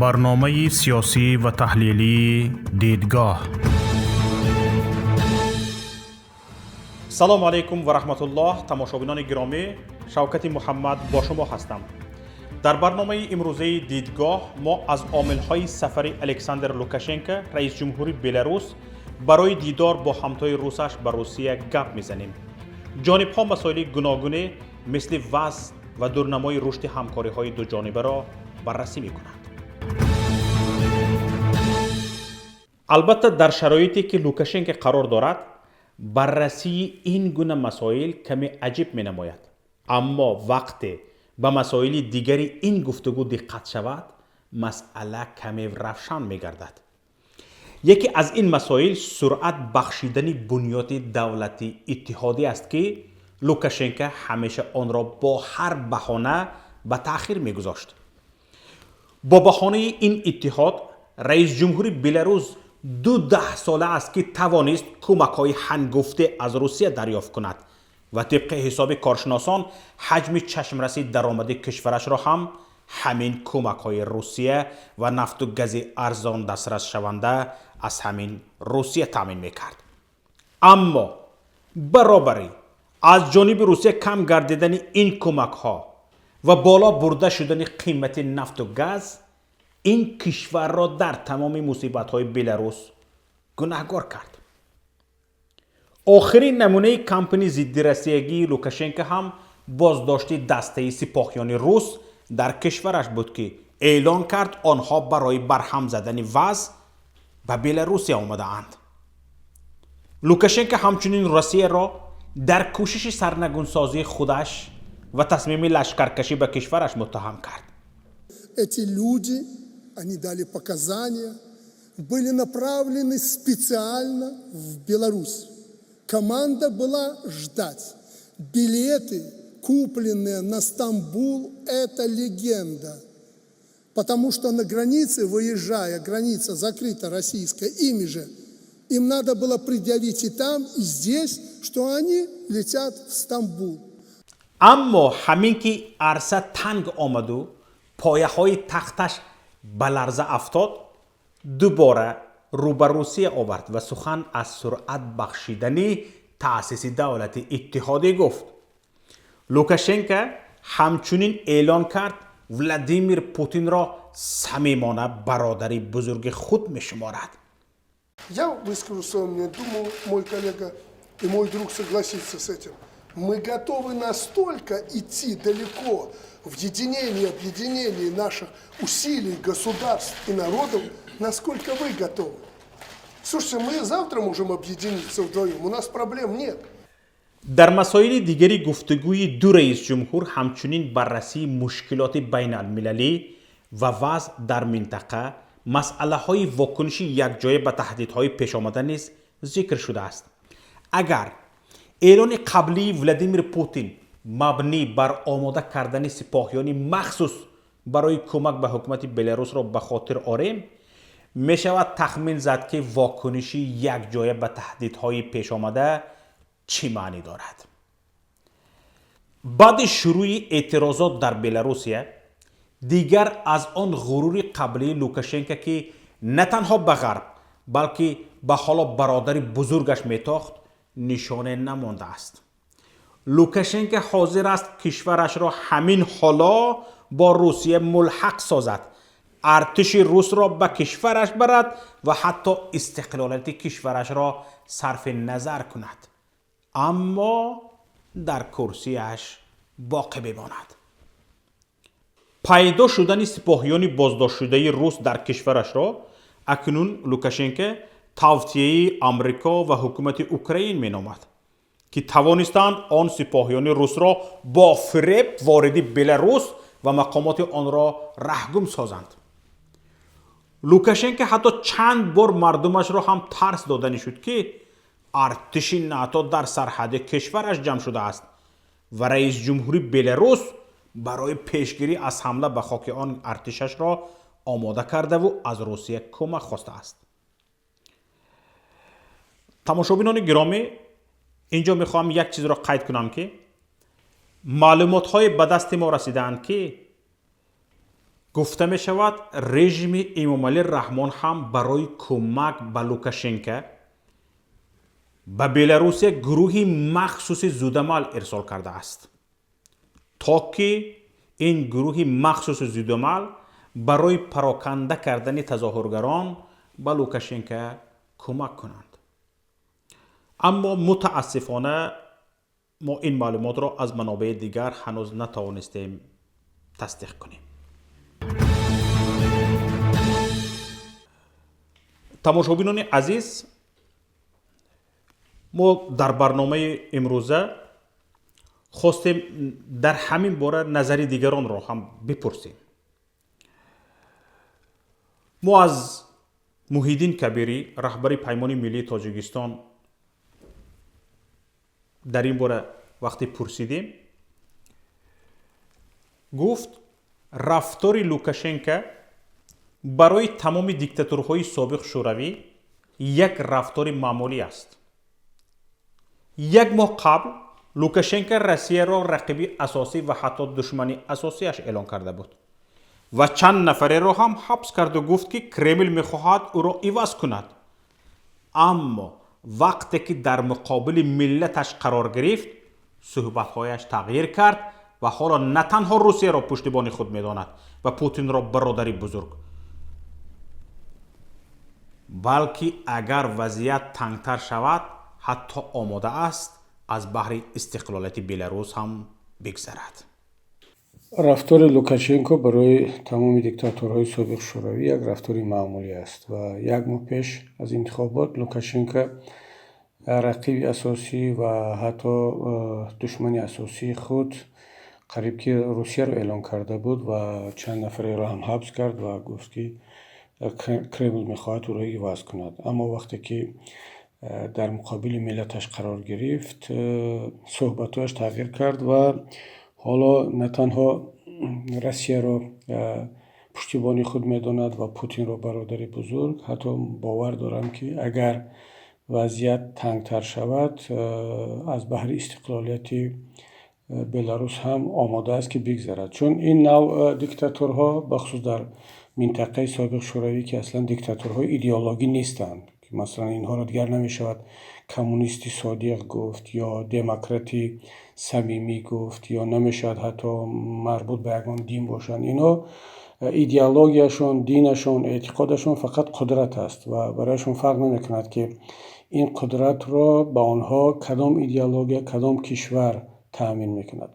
Барномаи сиёсӣ ва таҳлилии «Дидгоҳ». Салому алайкум ва раҳматуллоҳ, тамошобинони гиромӣ. Шавкати Муҳаммад бо шумо ҳастам. Дар барномаи имрӯзаи «Дидгоҳ» мо аз омилҳои сафари Александр Лукашенко, раисҷумҳури Беларус, барои дидор бо ҳамтои русаш ба Русия гап мезанем. Ҷонибҳо масоили гуногуне, мисли вазъ ва дурнамои рушди ҳамкориҳои дуҷонибаро баррасӣ мекунанд. Албатта, дар шароите ки Лукашенко қарор дорад, баррасии ин гуна масоил каме аҷиб менамояд, аммо вақте ба масоили дигари ин гуфтугӯ диққат шавад, масъала каме равшан мегардад. Яке аз ин масоил суръат бахшидани бунёди давлати иттиҳодӣ аст, ки Лукашенко ҳамеша онро бо ҳар баҳона ба таъхир мегузошт. Бо баҳонаи ин иттиҳод раисҷумҳури Беларус 2 даҳсола аст, ки тавонист кӯмакҳои ҳангуфте аз Русия дарёфт кунад ва тибқи ҳисоби коршиносон ҳаҷми чашмраси даромади кишварашро ҳам ҳамин кӯмакҳои Русия ва нафту гази арзон дастрассшаванда аз ҳамин Русия таъмин мекард. Аммо баробарӣ аз ҷониби Русия кам гардидани ин кӯмакҳо ва боло бурда шудани қимати нафту газ ин кишварро дар тамоми мусибатҳои Беларус гунаҳгор кард. Охирин намунаи кампани зиддирассиягии Лукашенко ҳам боздошти дастаи сипоҳиёни рус дар кишвараш буд, ки эълон кард, онҳо барои барҳам задани вазъ ба Беларусия омадаанд. Лукашенко ҳамчунин Русияро дар кӯшиши сарнагунсозии худаш ва тасмими лашкаркашӣ ба кишвараш муттаҳам кард. Эти люди, они дали показания, были направлены специально в Беларусь. Команда была ждать. Билеты, купленные на Стамбул, это легенда. Потому что на границе, выезжая, граница закрыта российская, ими же, им надо было предъявить и там, и здесь, что они летят в Стамбул. Аммо ҳамин ки арса танг омаду пояҳои тахташ ба ларза афтод, дубора рӯ ба Русия овард ва сухан аз суръат бахшидани таъсиси давлати иттиҳодӣ гуфт. Лукашенко ҳамчунин эълон кард, Владимир Путинро самимона бародари бузурги худ мешуморад. Я выскажу свое мнение, думаю, мой коллега и мой друг согласится с этим. Мы готовы настолько идти далеко в единении, объединении наших усилий, государств и народов, насколько вы готовы. Слушайте, мы завтра можем объединиться вдвоем, у нас проблем нет. Дар масоили дигари гуфтугӯи ду раисҷумҳур ҳамчунин баррасии мушкилоти байналмилалӣ ва вазъ дар минтақа, масъалаҳои вокуниши якҷоя ба таҳдидҳои пешомада низ зикр шудааст. Агар эълони қаблии Владимир Путин мабнӣ бар омода кардани сипоҳиёни махсус барои кӯмак ба ҳукумати Беларусро ба хотир орем, мешавад тахмин зад, ки вокуниши якҷоя ба таҳдидҳои пешомада чӣ маънӣ дорад. Баъди шурӯи эътирозот дар Беларусия дигар аз он ғурури қаблии Лукашенко, ки на танҳо ба Ғарб, балки ба ҳоло бародари бузургаш метохт, нишоне намондааст. Лукашенко ҳозир аст кишварашро ҳамин ҳоло бо Русия мулҳақ созад, артиши русро ба кишвараш барад ва ҳатто истиқлолияти кишварашро сарфи назар кунад, аммо дар курсияш боқӣ бимонад. Пайдо шудани сипоҳиёни боздоштшудаи рус дар кишварашро акнун Лукашенко тавтияи Амрико ва ҳукумати Украин меномад, ки тавонистанд он сипоҳиёни русро бо фиреб вориди Беларус ва мақомоти онро раҳгум созанд. Лукашенко ҳатто чанд бор мардумашро ҳам тарс доданӣ шуд, ки артиши НАТО дар сарҳади кишвараш ҷамъ шудааст ва раисҷумҳури Беларус барои пешгирӣ аз ҳамла ба хоки он артишашро омода кардаву аз Русия кӯмак хостааст. Тамошобинони гиромӣ, инҷо мехоҳам як чизро қайд кунам, ки маълумотҳое ба дасти мо расидаанд, ки Гуфта мешавад, режими Эмомалӣ Раҳмон ҳам барои кӯмак ба Лукашенко ба Беларусия гурӯҳи махсуси зудамал ирсол кардааст, то ки ин гурӯҳи махсуси зудамал барои пароканда кардани тазоҳургарон ба Лукашенко кӯмак кунанд. Аммо мутаассифона мо ин маълумотро аз манобеи дигар ҳанӯз натавонистем тасдиқ кунем. Тамошобинони азиз, мо дар барномаи имрӯза хостем дар ҳамин бора назари дигаронро ҳам бипурсем. Мо аз Муҳиддин Кабирӣ, раҳбари Паймони миллии Тоҷикистон, дар ин бора вақте пурсидем, гуфт, рафтори Лукашенко барои тамоми диктатурҳои собиқ Шӯравӣ як рафтори маъмулӣ аст. Як моҳ қабл Лукашенко Россияро рақиби асосӣ ва ҳатто душмани асосиаш эълон карда буд ва чанд нафареро ҳам ҳабс карду гуфт, ки Кремл мехоҳад ӯро иваз кунад. Аммо вақте ки дар муқобили миллаташ қарор гирифт, суҳбатҳояш тағйир кард ва ҳоло на танҳо Русияро пуштибони худ медонад ва Путинро бародари бузург, балки агар вазъият тангтар шавад, ҳатто омода аст аз баҳри истиқлолияти Беларус ҳам бигзарад. Рафтори Лукашенко барои тамоми диктаторҳои собиқ Шӯравӣ як рафтори маъмулӣ аст ва як моҳ пеш аз интихобот Лукашенко рақиби асосӣ ва ҳатто душмани асосии худ қариб ки Русияро эълон карда буд ва чанд нафареро ҳам ҳабс кард ва гуфт, ки Кремл мехоҳад ӯро иваз кунад. Аммо вақте ки дар муқобили миллаташ қарор гирифт, суҳбатҳояш тағйир кард ва ҳоло на танҳо Россияро пуштибони худ медонад ва Путинро бародари бузург, ҳатто бовар дорам, ки агар вазъият тангтар шавад, аз баҳри истиқлолияти Беларус ҳам омода аст, ки бигзарад. Чун ин навъ диктаторҳо, бахусус дар минтақаи собиқ Шӯравӣ, ки аслан диктаторҳои идеологӣ нестанд, масалан, инҳоро дигар намешавад коммунисти содиқ гуфт ё демократи самимӣ гуфт, ё намешавад ҳатто марбут ба ягон дин бошанд. Инҳо идеологияшон, динашон, эътиқодашон фақат қудрат аст ва барояшон фарқ намекунад, ки ин қудратро ба онҳо кадом идеология, кадом кишвар таъмин мекунад.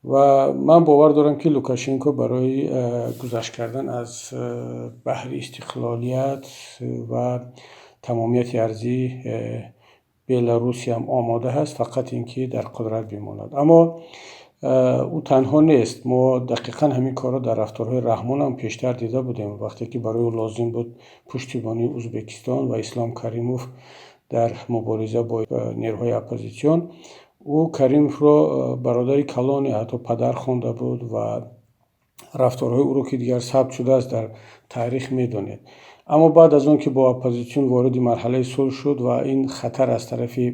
Ва ман бовар дорам, ки Лукашенко барои гузашт кардан аз баҳри истиқлолият ва тамомияти арзии Беларусиям омода ҳаст, фақат ин ки дар қудрат бимонад. Аммо ӯ танҳо нест. Мо дақиқан ҳамин корро дар рафторҳои Раҳмон ҳам пештар дида будем, вақте ки барои ӯ лозим буд пуштибонии Ӯзбекистон ва Ислом Каримов дар мубориза бо нерӯҳои оппозитсион. Ӯ Каримовро бародари калоне, ҳатто падар хонда буд ва рафторҳои ӯро, ки дигар сабт шудааст дар таърих, медонед. Аммо баъд аз он ки бо оппозитсион вориди марҳалаи сулҳ шуд ва ин хатар аз тарафи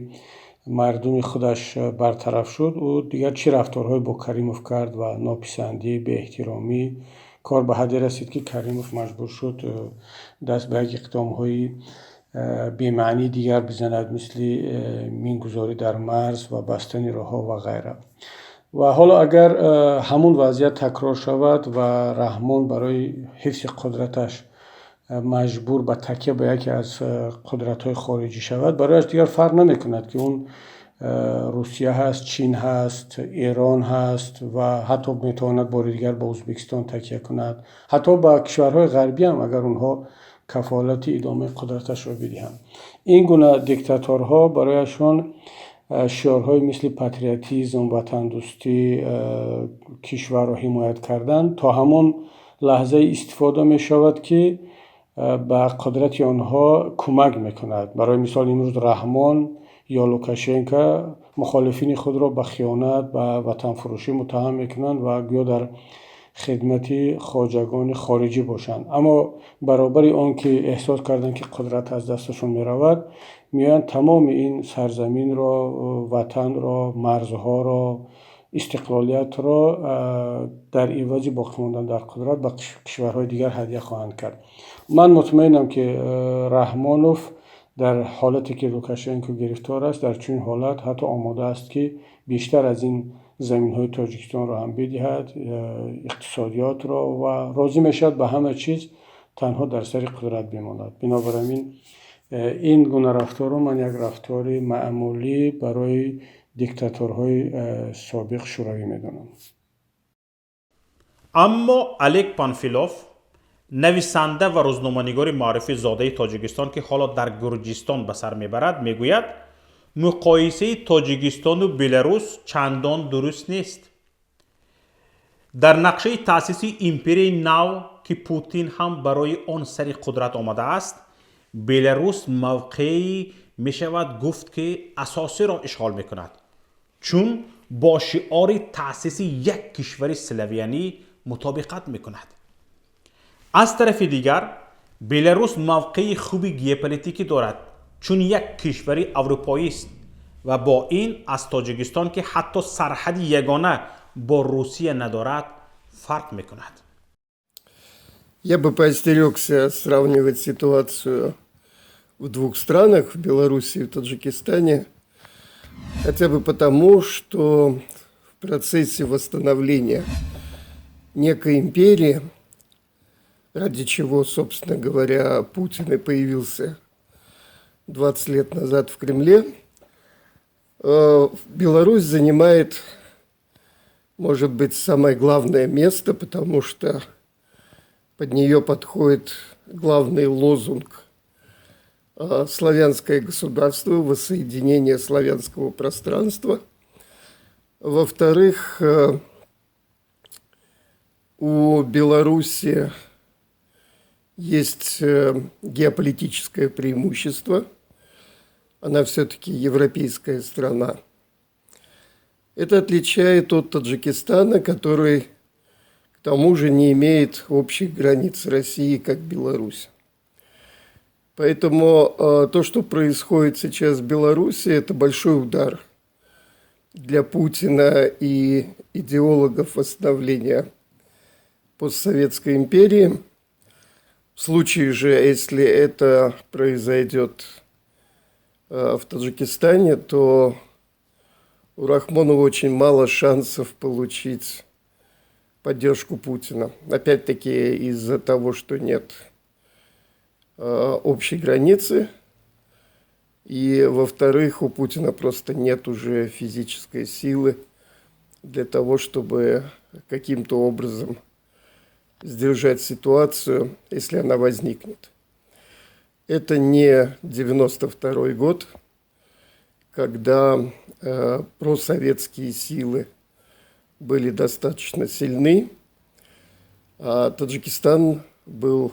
мардуми худаш бартараф шуд, ӯ дигар чӣ рафторҳое бо Каримов кард ва нописандӣ, беэҳтиромӣ, кор ба ҳадде расид, ки Каримов маҷбур шуд даст ба як иқдомҳои бемаънии дигар бизанад, мисли мингузорӣ дар марз ва бастани роҳҳо ва ғайра. Ва ҳоло агар ҳамун вазъият такрор шавад ва Раҳмон барои ҳифзи қудраташ маҷбур ба такя ба яке аз қудратҳои хориҷӣ шавад, барояш дигар фарқ намекунад, ки он Русия ҳаст, Чин ҳаст, Эрон ҳаст ва ҳатто метавонад бори дигар ба Ӯзбекистон такя кунад, ҳатто ба кишварҳои ғарбӣ ҳам, агар онҳо кафолати идомаи қудраташро бидиҳанд. Ин гуна диктаторҳо барояшон шиорҳои мисли патриотизм, ватандӯстӣ, кишварро ҳимоят кардан то ҳамон лаҳзае истифода мешавад, ки ба қудрати онҳо кӯмак мекунад. Барои мисол, имрӯз Раҳмон ё Лукашенко мухолифини худро ба хиёнат, ба ватанфурӯшӣ муттаҳам мекунанд ва гӯё дар хидмати хоҷагони хориҷӣ бошанд. Аммо баробари он ки эҳсос карданд, ки қудрат аз дасташон меравад, меоянд тамоми ин сарзаминро, ватанро, марзҳоро, Истиқлолиятро дар ивази боқӣ мондан дар қудрат ба кишварҳои дигар ҳадя хоҳанд кард. Ман мутмаинам, ки Раҳмонов дар ҳолате, ки Лукашенко гирифтор аст, дар чунин ҳолат ҳатто омода аст, ки бештар аз ин заминҳои Тоҷикистонро ҳам бидиҳад, иқтисодиётро, ва розӣ мешавад ба ҳама чиз, танҳо дар сари қудрат бимонад. Бинобар ин ин гуна рафторро ман як рафтори маъмулӣ барои диктаторҳои собиқ Шӯравӣ медонам. Аммо Олег Панфилов, нависанда ва рӯзноманигори маъруфи зодаи Тоҷикистон, ки ҳоло дар Гурҷистон ба сар мебарад, мегӯяд, муқоисаи Тоҷикистону Беларус чандон дуруст нест. Дар нақшаи таъсиси империяи нав, ки Путин ҳам барои он сари қудрат омадааст, Беларус мавқеи, мешавад гуфт, ки асосиро ишғол мекунад, чун бо шиори таъсиси як кишвари славянӣ мутобиқат мекунад. Аз тарафи дигар, Беларус мавқеи хуби геополитикӣ дорад, чун як кишвари аврупоист ва бо ин аз Тоҷикистон, ки ҳатто сарҳади ягона бо Русия надорад, фарқ мекунад. Я бы поостерегся сравнивать ситуацию в двух странах, в Беларуси и в Таджикистане, хотя бы потому, что в процессе восстановления некой империи, ради чего, собственно говоря, Путин и появился 20 лет назад в Кремле, Беларусь занимает, может быть, самое главное место, потому что под нее подходит главный лозунг «Славянское государство», воссоединение славянского пространства. Во-вторых, у Беларуси есть геополитическое преимущество. Она все-таки европейская страна. Это отличает от Таджикистана, который к тому же не имеет общих границ с Россией, как Беларусь. Поэтому то, что происходит сейчас в Беларуси, это большой удар для Путина и идеологов восстановления постсоветской империи. В случае же, если это произойдет в Таджикистане, то у Рахмонова очень мало шансов получить поддержку Путина. Опять-таки из-за того, что нет общей границы. И, во-вторых, у Путина просто нет уже физической силы для того, чтобы каким-то образом сдержать ситуацию, если она возникнет. Это не 92 год, когда просоветские силы были достаточно сильны, а Таджикистан был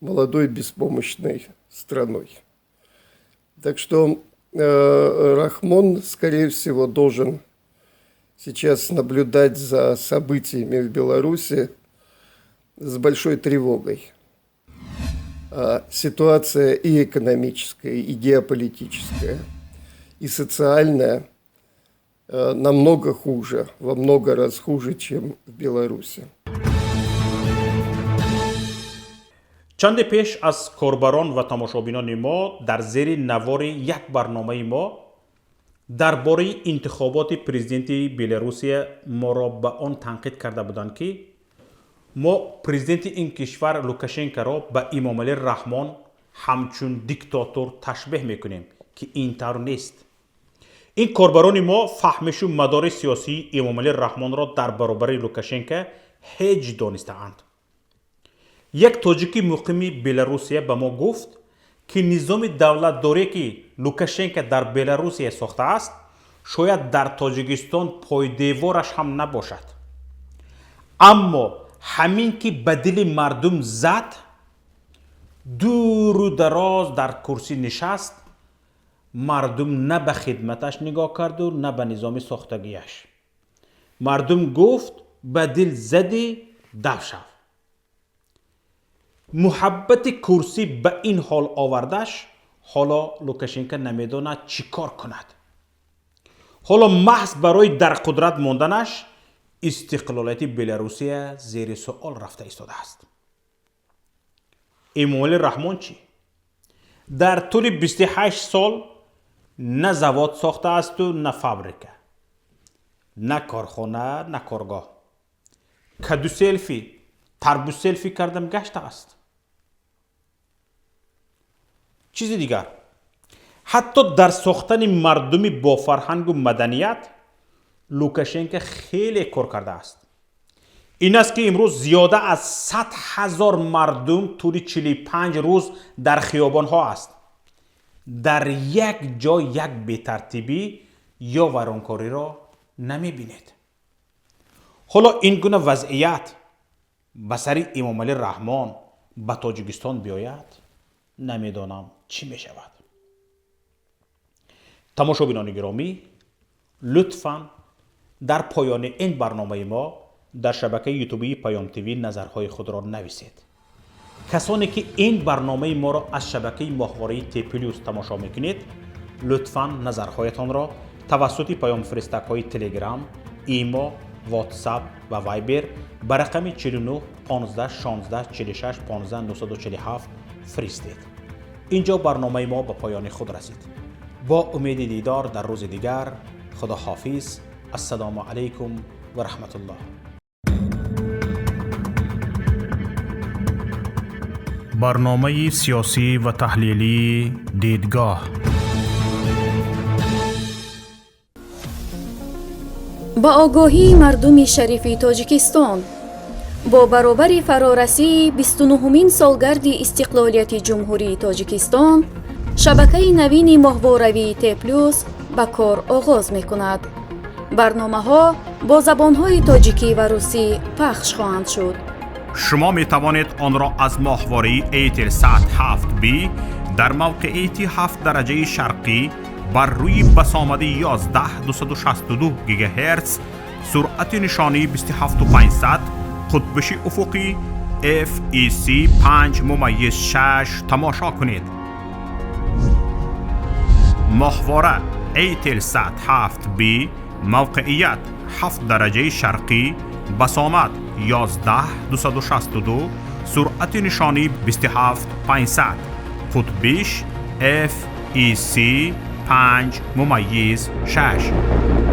молодой беспомощной страной. Так что Рахмон, скорее всего, должен сейчас наблюдать за событиями в Беларуси с большой тревогой. Ситуация и экономическая, и геополитическая, и социальная намного хуже, во много раз хуже, чем в Беларуси. Чанде пеш аз корбарон ва тамошобинони мо дар зери навори як барномаи мо дар бораи интихоботи президенти Беларусия моро ба он танқид карда буданд, ки мо президенти ин кишвар Лукашенкоро ба Имомалӣ Раҳмон ҳамчун диктатор ташбеҳ мекунем, ки ин тавр нест. Ин корбарони мо фаҳмишу мадори сиёсии Эмомалӣ Раҳмонро дар баробари Лукашенко ҳеҷ донистаанд. Як тоҷики муқими Беларусия ба мо гуфт, ки низоми давлатдорие, ки Лукашенко дар Беларусия сохтааст, шояд дар Тоҷикистон пойдевораш ҳам набошад, аммо ҳамин ки ба дили мардум зад, дуру дароз дар курсӣ нишаст, мардум на ба хидматаш нигоҳ карду, на ба низоми сохтагиаш. Мардум гуфт: «Ба дил задӣ, дав шав». Муҳаббати курсӣ ба ин ҳол овардаш. Ҳоло Лукашенко намедонад, чӣ кор кунад. Ҳоло маҳз барои дар қудрат монданаш истиқлолияти Беларусия зери суол рафта истодааст. Эмомалӣ Раҳмон чӣ? Дар тӯли 28 сол на завод сохтаасту, на фабрика, на корхона, на коргоҳ. Каду селфи, тарбуз селфи кардам гаштааст. Чизи дигар, ҳатто дар сохтани мардуми бофарҳангу маданият Лукашенко хеле кор кардааст. Ин аст, ки имрӯз зиёда аз 100 000 мардум тӯли 45 рӯз дар хиёбонҳо аст. Дар як ҷо як бетартибӣ ё вайронкориро намебинед. Ҳоло ин гуна вазъият ба сари Эмомалӣ Раҳмон ба Тоҷикистон биёяд, намедонам, чӣ мешавад. Тамошобинони гиромӣ, лутфан дар поёни ин барномаи мо дар шабакаи ютубии Паём ТВ назарҳои худро нависед. Касоне ки ин барномаи моро аз шабакаи моҳвораи Т Плюс тамошо мекунед, лутфан назарҳоятонро тавассути паёмфиристакҳои Телеграм, Имо, Ватсап ва Вайбер ба рақами 49 15 16 46 15 947 фиристед. Инҷо барномаи мо ба поёни худ расид. Бо умеди дидор дар рӯзи дигар, худо ҳофиз. Ассалому алайкум ва раҳматуллоҳ. Барномаи сиёсӣ ва таҳлилии «Дидгоҳ». Ба огоҳии мардуми шарифи Тоҷикистон, бо баробари фарорасии 29-умин солгарди истиқлолияти Ҷумҳурии Тоҷикистон, шабакаи навини моҳворавии Т Плюс ба кор оғоз мекунад. Барномаҳо бо забонҳои тоҷикӣ ва русӣ пахш хоҳанд шуд. Шумо метавонед онро аз моҳвораи Eutelsat 7B дар мавқеияти 7 дараҷаи шарқӣ бар рӯи басомади 11 262 гигагерц, суръати нишонии 27500, қутбиши уфуқӣ FEC 5.6 тамошо кунед. Моҳвора Eutelsat 7B, мавқеият 7 дараҷаи шарқӣ, басомад 11 262, суръати нишонӣ 27500, қутбиш FEC 5.6.